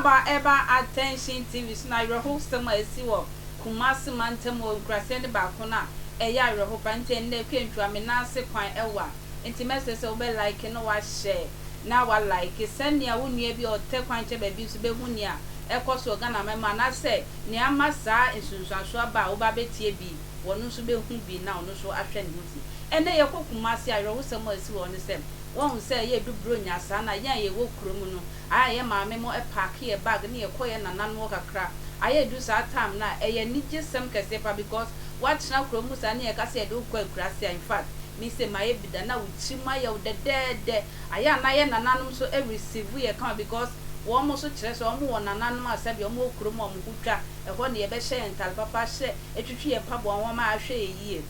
Akwaaba ɛba Attention TV so na awerɛhosɛm a ɛsi wɔ Kumasi mantam wɔ nkuraseɛ ne baako no a ɛyɛ awerɛho paa nti ɛnnɛ Akua Ntwua me nan ase kwan ɛwa nti mɛsrɛ sɛ wobɛ like na wa share na wa like sɛnea wo nua bi a ɔtɛ kwan kyɛ baabi nso bɛhu nea ɛkɔ so wɔ Ghana man mu anaasɛ nea ama saa nsunsuansoɔ aba a woba abɛtie bi wɔno nso bɛhu bi na ɔno nso ahwɛ ne ho si. Ɛnnɛ yɛkɔ Kumasi awerɛhosɛm a ɛsi wɔ hɔ ne sɛ Woahu sɛ ɛyɛ du Buronya saa na yɛn a yɛwɔ kuro mu no ayɛ a yɛn maame mo paake yɛ bag ne yɛkɔ yɛn nananom hɔ kakra ayɛ du saa time no a ɛyɛ anigye sɛm kɛseɛ paa because woatena kuro mu saa ne yɛka sɛ yɛde wo kɔ akuraase a infact me sei mayɛ bi da na wo tiri mu ayɛ wo dɛdɛɛdɛ ayɛ a na yɛn nananom nso receive yɛ kama because wɔn nso kyerɛ sɛ wɔn wɔ nananom a sɛdeɛ wɔn wɔ kuro mu a wɔn ho twa ɛhɔ ne yɛbɛhyɛ yɛn ntaade papa ahyɛ atwitwi yɛn mpaboa wɔn ahwɛ yɛ yie.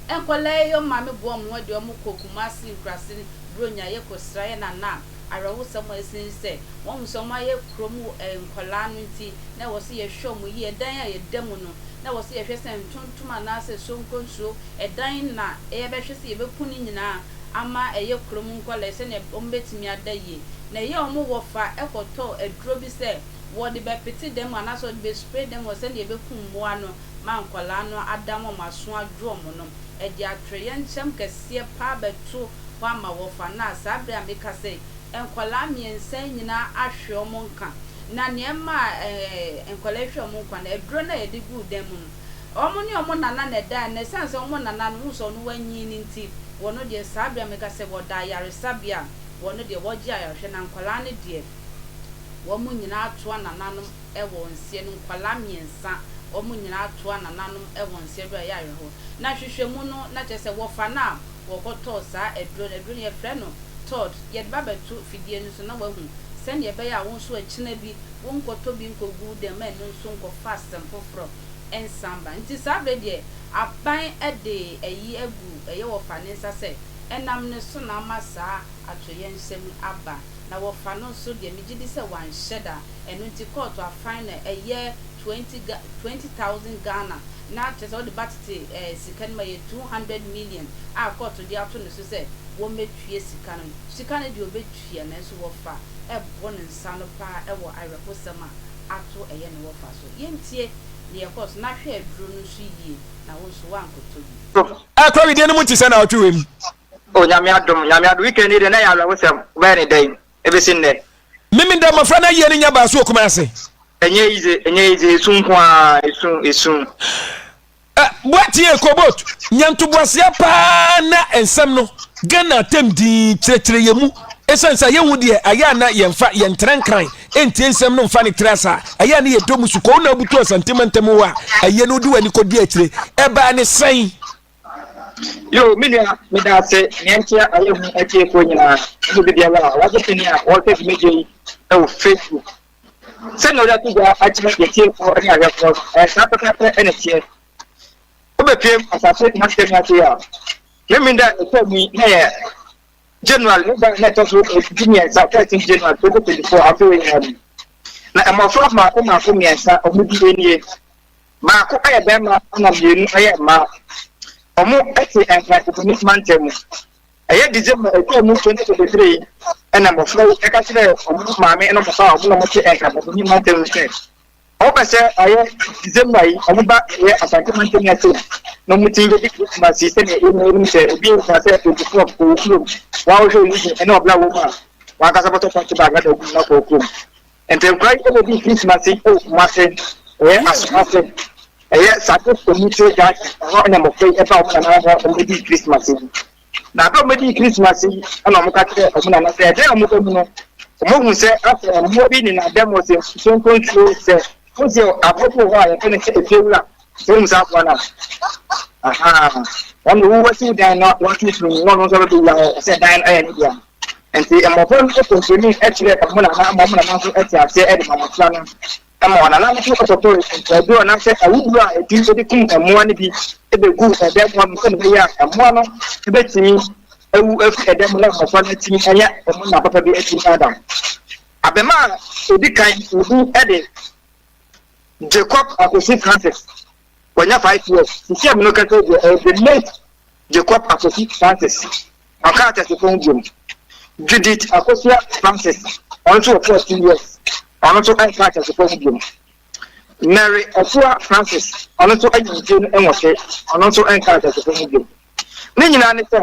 Nkwadaa yi wɔn maame boa wɔn ho de wɔn kɔ Kumasi nkurase Buronya yɛ kɔ sra yɛ nana a awerɛhosɛm a ɛsi ne sɛ wɔn hu sɛ wɔn ayɛ kurom nkwadaa no nti na ɛwɔ sɛ yɛhwɛ wɔn yie ɛdan a yɛda mu no na ɛwɔ sɛ yɛhwɛ sɛ ntontom anaa sɛ sonkonsuo ɛdan na yɛbɛhwɛ sɛ yɛbɛku ne nyinaa ama ɛyɛ kurom nkwadaa yi sɛdeɛ wɔn bɛtumi ada yie na ɛyɛ wɔn wɔfa kɔtɔ aduro bi sɛ wɔde bɛpete dan mu anaasɛ wɔde bɛ spray dan mu hɔ sɛdeɛ ɛbɛku mmoa no ma nkwadaa no ada ma wɔn aso adwo wɔn no, ɛde atoyerɛnkyɛm kɛseɛ paa bɛto hɔ ama wɔfa no a saa berɛ a mekasa yi, nkwadaa mmiɛnsa yi nyinaa ahwe wɔn nka. Na nea ɛma nkwadaa yi hwe wɔn nkwa no, aduro no a yɛde guu dan mu no, wɔn ne wɔn nana na ɛdaeɛ, na ɛsiane sɛ wɔn nana no, wohu sɛ ɔno wanyin nti, wɔn deɛ saa berɛ a mekasa yi, wɔda ayaresabea a wɔn deɛ wɔgye ayarehwɛ, na nkwadaa no deɛ, wɔn nyinaa atoa nananom wɔ nseɛ no, nkwadaa mmiɛnsa, wɔn nyinaa toa nananom wɔ nseɛ do a ɛyɛ awerɛhow. Na nhwehwɛmu no, na kyerɛ sɛ wɔfa no a wɔkɔtɔɔ saa aduro no, aduro no yɛfrɛ no Tod, yɛde ba bɛto fidie no so na wahu sɛdeɛ ɛbɛyɛ a wo nso akyina bi wonkɔtɔ bi nkɔgu wo dan mu a ɛno nso nkɔfa asɛm foforɔ nsan ba. Nti saa berɛ deɛ aban de ayi agu ɛyɛ wɔfa ne nsa sɛ ɛnam ne so na ama saa atoyɛnhyɛm yi aba. Na wɔfa no nso deɛ megye di sɛ wanhyɛ da, ɛno nti kɔɔto afan no ɛyɛ 20 Ga 20,000 Ghana na kyerɛ sɛ wode ba tete eh sika no mu a ɛyɛ 200 million a kɔɔto de ato ne so sɛ wɔmmɛtua sika no. Sika no deɛ ɔbɛtua nanso wɔfa ɛbɔ ne nsa no paa ɛwɔ awerɛhosɛm a ato ɛyɛ ne wɔfa so. Yɛntie deɛ ɛkɔɔ so na hwɛ aduro no nso yie na wo nso woankɔtɔ bi. Ɛkɔ wedeɛ no mu te sɛ naawɔtwe wei mu. Oh Nyame adom, Nyame adom, weekend yi deɛ na ɛyɛ awerɛhosɛm, wobɛyɛ ne dɛn ɛbɛsi nnɛ? Memenda mmɔfra no ayie no nya baa so wɔ Kumasi. Ɛnyɛ easy, ɛnyɛ easy, esu nko ara, esu, esu. Eh, Boatie Kobot, nya ntoboaseɛ paa na nsɛm no Ghana atɛm dinn kyerɛkyerɛ yɛn mu. Ɛsiane sɛ yɛhu deɛ ayɛ a na yɛmfa yɛntra nkran ntie nsɛm no mfa ne tra saa ɛyɛ a na yɛdɔ mu sukɔɔ na abutu Asante mantam hɔ a ɛyɛ no wode w'ani kɔdi akyire ɛbaa ne sɛn? Yo, me nua, meda ase. Nea nti a ayɛ hu atiefoɔ nyinaa ne obi biara a wagye pene a wɔrehwɛ dwumadie yi wɔ Facebook. Sɛnea wode ato dwa akyerɛ yɛn atiefoɔ ne ahwɛfoɔ no, ɛyɛ saa pɛpɛɛpɛ na ɛteɛ. Wobɛpiem asase mantam yi ase a, Memeneda a ɛtwa mu yi na yɛ January ne da na ɛtɔ so 13, 13 January 2024 afe wei nyinaa mu. Na mmɔfra mmaako mmaako mmiɛnsa wɔn di nie. Baako yɛ barima na mmienu yɛ mmaa. Wɔte Nkran Kofoni mantam mu. Ɛyɛ December ɛtwaa mu 2023 yi na mmɔfra yi ka kyerɛɛ wɔn maame ne wɔn papa a wɔn na wɔte Nkran Kofoni mantam mu sɛ wɔpɛ sɛ ɛyɛ December yi wɔn ba yɛ Asante mantam yi ase na wɔtumi bɛdi Christmas yi sɛdeɛ yɛn nyinaa nim sɛ obi nka sɛ 24 kɔ wo kurom wɔahwehwɛ wo living ne ɔbra wɔ mu a wankasa bɛtɔ party bag na de agu mu na kɔ wo kurom. Ntɛnkwa yi bɛdi Christmas yi wɔ Kumasi, ɛyɛ Asomase, ɛyɛ Sade Community Garden, ɛhɔ na mmɔfra yi ba wɔn nana hɔ wɔn bɛdi Christmas yi. Na abere a wɔbɛdi Christmas yi ɛna wɔn ka kyerɛ wɔn nana sɛ ɛdɛn a wɔn bɛ mu no, wɔn ahu sɛ asɛ mmoa bi nenam dɛm wɔ sɛ nsuo sɛ wɔn sɛ aboa bi wɔ hɔ a yɛfrɛ no sɛ efiewura, sɛ wɔn saa aboa no a, aha, wɔn na wɔwɔ siw dan na wɔato sunu na ɔno nso bɛbɛwura hɔ sɛ dan no ɛyɛ ne dea. Enti mmofra no kɔntoni kyerɛɛ wɔn nana ma wɔn nana nso tee aseɛ de ma mmofra no. Ɛma wɔn nana nso kɔtɔɔ ntaaduro anaasɛ awuduro a ɛtumi de kum mmoa no bi bɛguu ɛdan mu hɔ sɛdeɛ ɛbɛyɛ a mmoa no bɛtumi awu afiri ɛdan mu na mmofra no atumi anya wɔn nna papa bi atumi ada. Abɛma a ɛdi kan ne din de Jacob Akwesi Francis. Wanya 5 years. Sisi a me no kasa yi deɛ ɛyɛ the late Jacob Akwesi Francis. Ɔka ateasefo ho biom. Judith Akosua Francis, ɔno nso wɔ 14 years. Ɔno nso nka ateasefoɔ ho biom. Mary Afua Francis, ɔno nso anya mfie no nwɔtwe, ɔno nso nka ateasefoɔ ho biom. Ne nyinaa ne sɛ,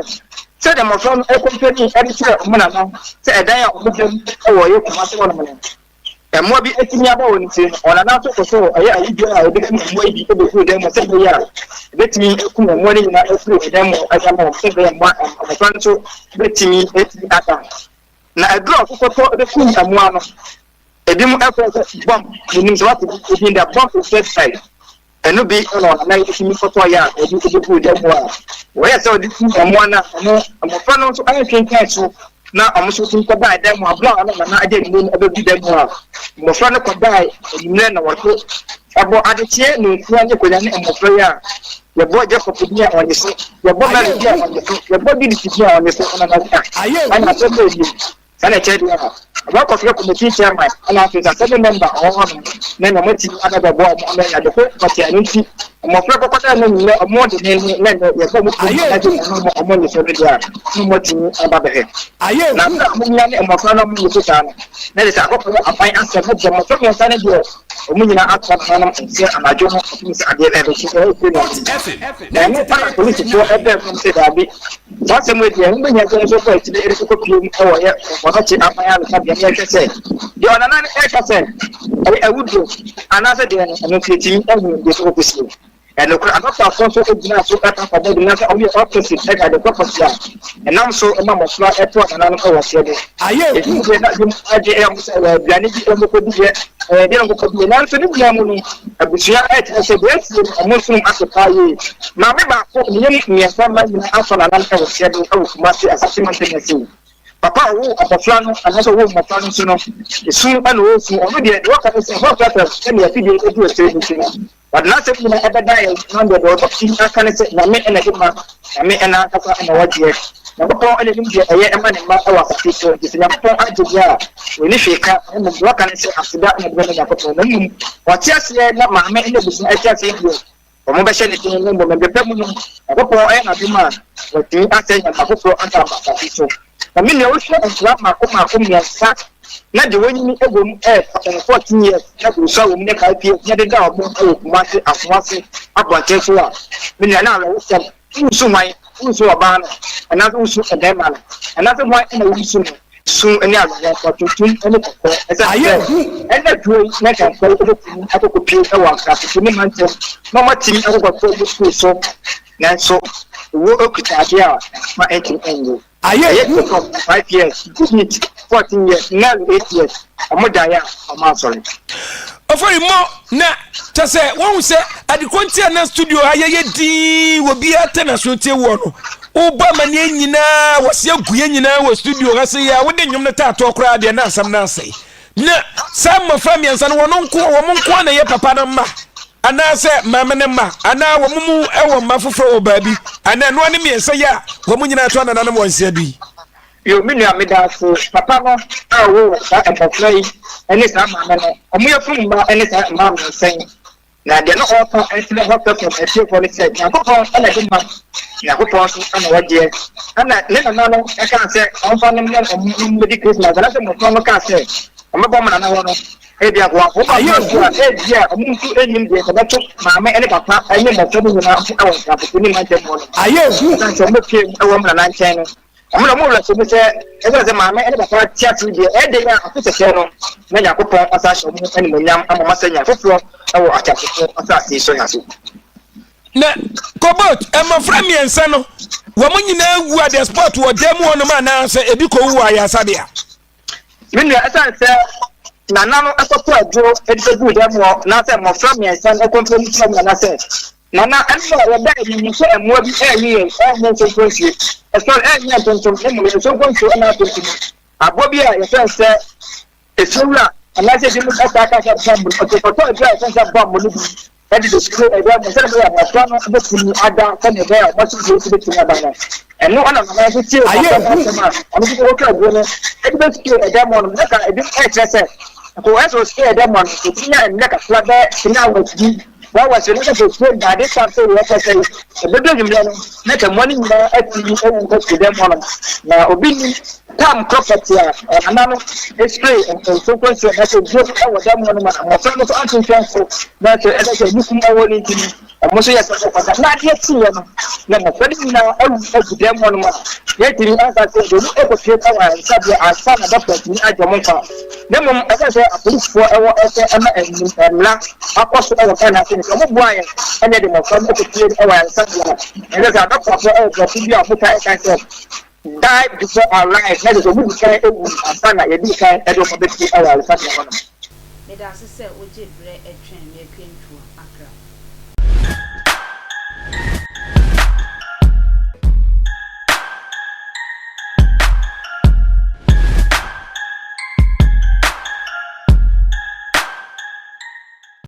sɛdeɛ mmɔfra no kɔmpani de kyerɛ wɔn nana sɛ ɛdan a wɔda mu wɔ yɛ Kumasi hɔnom no, mmoa bi atumi aba wɔn nti no, wɔn nana nso kɔsɔɔ ɛyɛ ayi biara a wɔbɛkum mmoa yi bi bɛguu dan mu sɛ ɛbɛyɛ a ɛbɛtumi akum mmoa no nyinaa afiri ɛdan mu de ama wɔn sɛ ɛbɛyɛ mmoa mmɔfra no nso bɛtumi atumi ada. Na aduru a wɔkɔtɔ de kum mmoa no, ebinom frɛ sɛ bomb, menim sɛ woate bi din da, bomb insecticide. Ɛno bi na ɔnana yi tumi kɔtɔeɛ a ɔde bɛguu dan mu a wɔyɛ sɛ ɔde kum mmoa no a ɛno mmɔfra no nso antwentwɛn so na wɔn nso tumi kɔdae dan mu a berɛ a ɔno nana de anwummerɛ no abɛgu dan mu a mmɔfra no kɔdae anwummerɛ na wɔto ɛbɔ adekyeɛ nnɔnsia ne kɔnya ne mmɔfra yi a yɛbɔ Jacob din a ɔnye so yɛbɔ Mary din a ɔnye so yɛbɔ Judith din a ɔnye so ɛna na ɛna asɛm bɛɛ nie. Saa na ɛkyerɛ deɛ a wɔakɔfrɛ committee chairman ɛna afei nso assembly member a ɔwɔ hɔnom na nea wɔatumi aba bɛboa wɔn ama anya ade ko pɔtee. Ɛno nti mmɔfra kɔkɔ dɛ no nnɛ wɔn de ne ne na nnɛ yɛbɔ wɔn kurom anadwo ɛno ma wɔn nyeso no deɛ a na wɔatumi aba bɛhwɛ. Na berɛ a wɔnyina ne mmɔfra no wɔn nyeso saa no na ɛde sɛ akɔkɔyɛ aban asɛm na deɛ mmɔfra mmiɛnsa no deɛ wɔn nyinaa atoa nananom nse anadwo no kɔpem sɛ adeɛ ɛbɛkye ɛfiri no na ɛno ana polisifoɔ ɛbɛn fam sɛ daabi. Saa asɛm wei deɛ, ɛho bɛhia sɛ yɛn nso kɔ akyire de kɔpue mu wɔ yɛ ɔnɔkye aban ayaresabea na yɛhwɛ sɛ deɛ ɔnana no reka sɛ ɛyɛ awuduro anaasɛ deɛ no, ɛno nso yɛtumi ahu deɛ ɛsɛ kɔkɔsie. Ɛnokorɛ, adɔkotafoɔ nso gyinaa so ka fa bɔde no sɛ wɔyɛ autopsy de ade pɔpɔte a ɛnam so ma mmɔfra to ɔnana no wɔ aseɛ de. Ebinom deɛ na ebinom adwene yɛ wɔn sɛ ɛyɛ aduane bi na wɔkɔdiiɛ, ɛyɛ deɛ na wɔkɔdiiɛ. Nanso ne nyinaa mu no, Abusua a ɛkyerɛ sɛ deɛ asie no ɔmo nsonom ase paa yie. Maame baako ne yam mmiɛnsa mma nyinaa asɔ n'anan wɔ seɛ do wɔ Kumasi Asase mantam ase. Papa a ɔwoo abɔfra no anaasɛ ɔwoo mmɔfra no nso no, esu na ɔresu. Ɔno deɛ, deɛ ɔka ne sɛ hɔ afɛfɛ sɛdeɛ afidie adu akyire no nti no, ɔde n'asɛm nyinaa ɛbɛda yɛn na deɛ deɛ ɔbɛtumi aka ne sɛ Nyame na ɛde ma, Nyame na ankasa na ɔgyeɛ. Nyankopɔn na nim deɛ ɛyɛ ma ne mma wɔ asase so, nti sɛ Nyankopɔn agye deɛ a, ɔnni hwee ka, na mmom deɛ ɔka ne sɛ aseda na ɔde bɛma Nyankopɔn, na mmom ɔte aseɛ na maame ne abusua te aseɛ deɛ, wɔn bɛhyɛ ne den, na mmom mmerɛ pa mu no, Nyankopɔn ayɛ no adom a, watumi asɛe nneɛma foforɔ aba ama asase so. Na me nua, wohwɛ nkwadaa mmaako mmaako mmiɛnsa na deɛ wanyini wɔ mu yɛ 14 years na deɛ ɔsua wɔ mu yɛ 5 years na ɛdeda wɔn wɔ Kumasi Asoase abɔnten so a, me nua, na awerɛhosɛm. Wonsu hwan? Wonsu ɔbaa no, anaasɛ wonsu ɔbarima no, anaasɛ hwan na wonsu no? Su ne awerɛhoɔ, tuntum ne kɔkɔɔ. Ɛsɛ sɛ ɛnna duro yi na nkankɔ yi bɛtumi akɔkɔpie wɔ asase ne mantam na wɔatumi akɔkɔto wɔ sukuu so. Nanso owuo kuta adeɛ a nkwa ntumi nnye. Ɛyɛ Jacob 5 years, Judith 14 years, Nell 8 years. Wɔn daeɛ a wɔn asɔre. Ɔfɔri mmɔ na kyɛ sɛ wɔn sɛ adekɔ nti a na studio ha yɛyɛ dinn wɔ biara tɛ na so tie woɔ no wobɔ amaneɛ nyinaa wɔsi agu yɛ nyinaa wɔ studio ha sɛ yɛ a wode nnwom no taatoɔ koraa deɛ na asɛm no asɛe na saa mmɔfra mmiɛnsa no wɔn nko wɔn nko na ɛyɛ papa no mma anaasɛ maame no mma anaa wɔn mu wɔ mma foforɔ wɔ baabi anaa ɛnoa ne mmiɛnsa yi a wɔn nyinaa to anananom wɔn nsa du yi. Yo, me nua, meda ase. Papa no a ɔwoo saa mmɔfra yi ne saa maame no, wɔn yafunu mma ne saa mmaa mmiɛnsa yi. Na deɛ na ɔreka akyerɛ hɔ fɛfɛm atiefoɔ ne sɛ, Nyankopɔn na ɛde ma, Nyankopɔn nso na ɔgyeɛ. Ɛna ne nana no kaa sɛ ɔmfa no mmrɛ wɔn na wɔmmɛdi Christmas, anaasɛ mmɔfra no kaa sɛ wɔbɛbɔ wɔn nana hɔ no, ebia wɔn papa nso a, ebia wɔn nso nnim deɛ ɛbɛto maame ne papa ne mmɔfra no nyinaa mpo wɔ nkurasefo ne mantam hɔ no. Ɛsiane sɛ wɔbɛpue mu wɔ wɔn nana nkyɛn no, Wɔn na wɔn werɛ hyɛ mu sɛ, ɛsiane sɛ maame ne papa te ase yi deɛ, ɛyɛ den a afe sɛsɛɛ no, na Nyankopɔn asan ahyɛ wɔn animuonyam ama wɔasan anya foforɔ wɔ ateasefoɔ asase yi so ha so. Na Kobot, mmɔfra mmiɛnsa no, wɔn nyinaa wu at the spot wɔ dan mu hɔnom anaasɛ ebi kɔwu wɔ ayaresabea? Me nua, ɛsiane sɛ nana no kɔtɔ aduro de bɛguu dan mu hɔ, na sɛ mmɔfra mmiɛnsa no kɔmpɛ mu kyerɛ mu nana sɛ, Nana, ɛno a yɛda adi nim sɛ mmoa bi rewe yɛn, ɛnyɛ nkonkonsie, sorry, ɛnyɛ ntontom, na mmom yɛn nkonkonsie na atontom. Aboa bi a yɛfrɛ no sɛ efiewura anaasɛ ebinom taa ka sɛ bambo no, ɔkɔtɔ aduro a yɛfrɛ no sɛ bambo no bi de bɛsuro ɛdan mu sɛdeɛ ɛbɛyɛ a mmɔfra no bɛtumi ada sɛdeɛ ɛbɛyɛ a wɔn asomdwoeɛ nso bɛtumi aba no. Ɛno na nana nso tiee mmɔfra no asɛm a ɔno nso kɔkɔtɔ aduro no de bɛsuro ɛdan mu hɔnom. Na ka ebinom ɛrekyerɛ sɛ nka ɛsɛ ɔsuro ɛdan mu hɔ no, ɔtumi nya mmerɛ kakra bɛyɛ 3 hours bi. Wɔwɔ so na sɛ fie da ade sa sɛ yɛpɛ sɛ ɛbɛdu anwummerɛ no na sɛ mmoa no nyinaa atumi awu afiri dɛm hɔnom na obi nnim. Tam koro pɔtee a nana no spray nkontonkɔ nsuo anaasɛ duro wɔ dan mu hɔ no ma mmɔfra no nso antwentwɛn so, nanso ɛsɛ sɛ nuku mu wɔ no nti no, wɔn nso yɛ sɛ wɔkɔda. Na adeɛ kyeeɛ no, na mmɔfra no nyinaa awu agu dan mu hɔ nom a yɛntumi anka sɛ wɔn mu kɔpue wɔ ayaresabea ansa na dɔkta atumi agye wɔn nkwa. Na mmom ɛsɛ sɛ apolisifoɔ wɔ sɛ ɛma mmara akɔ so wɔ Ghana ase no sɛ wɔboa yɛn na yɛde mmɔfra no kɔpue wɔ ayaresabea a, ɛsɛ sɛ adɔkotafoɔ wɔ borɔfo bi a wɔtaa ka sɛ Die before arrive, na kyerɛ sɛ wɔdi kan wu ansa na yɛdi kan de wɔn abɛpue wɔ ayaresabea hɔnom. Medase sɛ wogye berɛ twɛn me Akua Ntua, Accra.